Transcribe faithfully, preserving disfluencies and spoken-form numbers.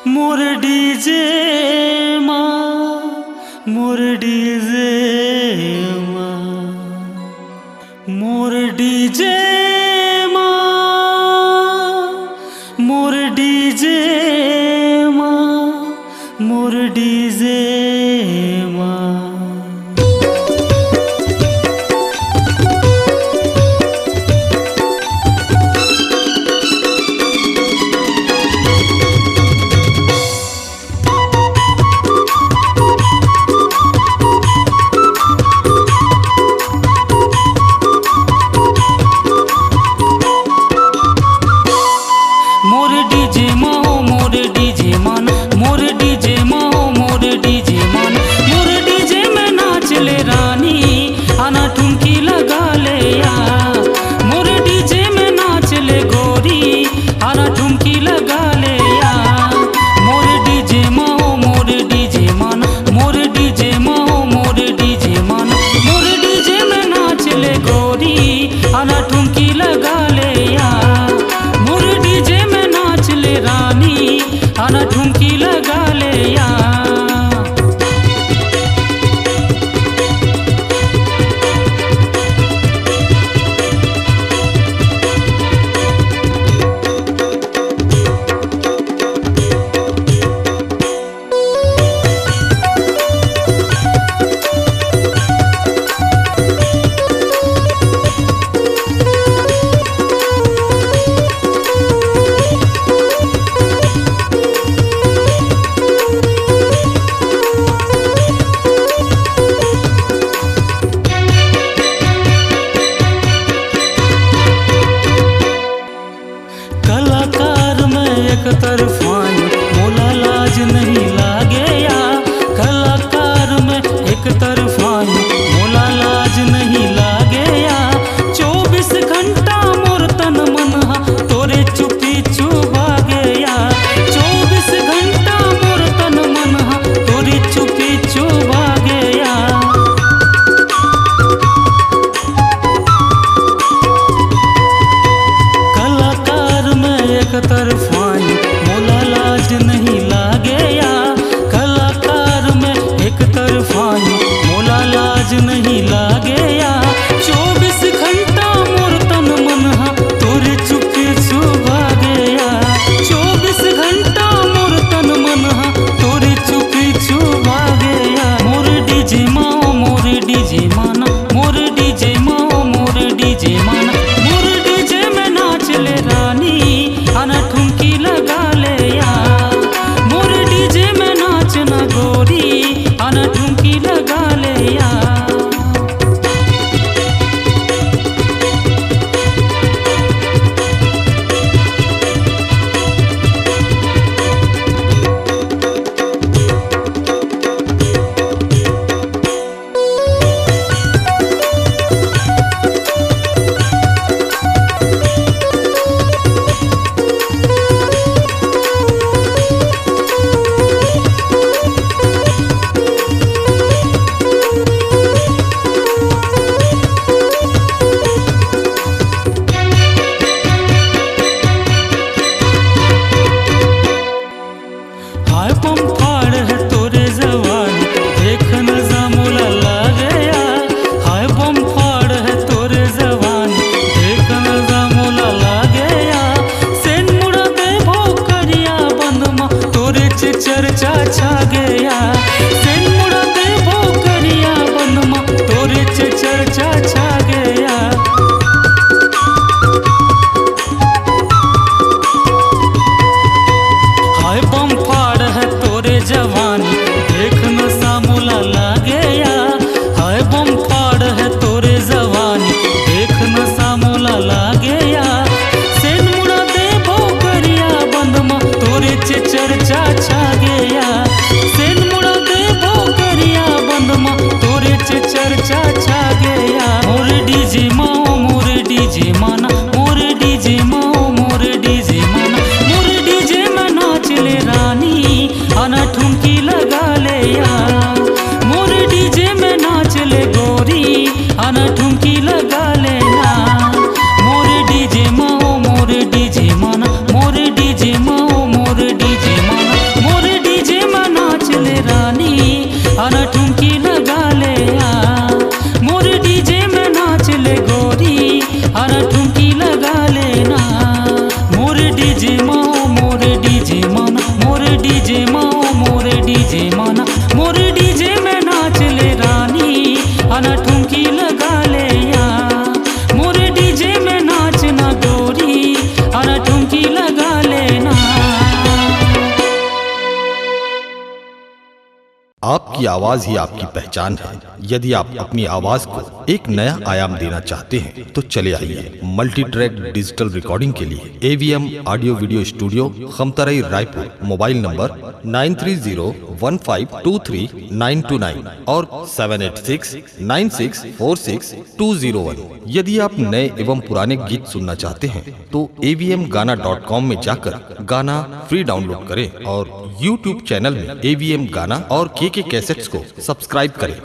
मोर DJ मा, मोर DJ मा, मोर DJ मा, मोर डीजे मा, मोर डीजे मा। मोर डीजे मा हो, मोर डीजे मा ना, मोर डीजे मा हो, मोर डीजे मा ना, मोर डीजे में नाच ले रानी, आना ठुमकी लगा ले या। मोर डीजे में नाच ले गोरी, आना ठुमकी लगा ले या। मोर डीजे मा हो, मोर डीजे मा ना, मोर डीजे मा हो, मोर डीजे मा ना, मोर डीजे में नाच ले गोरी, आना ठुमकी लगा ले या। मोर डीजे में नाच ले रानी, आना ठुमकी लगा ले या। कलाकार मैं एक तरफाई, मोला लाज नहीं लागे या। कलाकार मैं एक तरफाई, मोला लाज नहीं लागे या। चौबीस घंटा मोर तन मन हा तोरे चुपी चुबा गया। चौबीस घंटा मोर तन मन हा तोरे चुपी चुबा गया। कलाकार मैं एक तरफाई, मोला आपकी आवाज ही आपकी पहचान है। यदि आप अपनी आवाज को एक नया आयाम देना चाहते हैं तो चले आइए मल्टी ट्रैक डिजिटल रिकॉर्डिंग के लिए AVM audio video studio, Khamtarai, Raipur. Mobile number nine three zero one five two three nine two nine और seven eight six nine six four six two zero one. यदि आप नए एवं पुराने गीत सुनना चाहते हैं तो एवीएम गाना डॉट कॉम में जाकर गाना फ्री डाउनलोड करें और यूट्यूब चैनल में एवीएम गाना और केके कैसेट्स को सब्सक्राइब करें।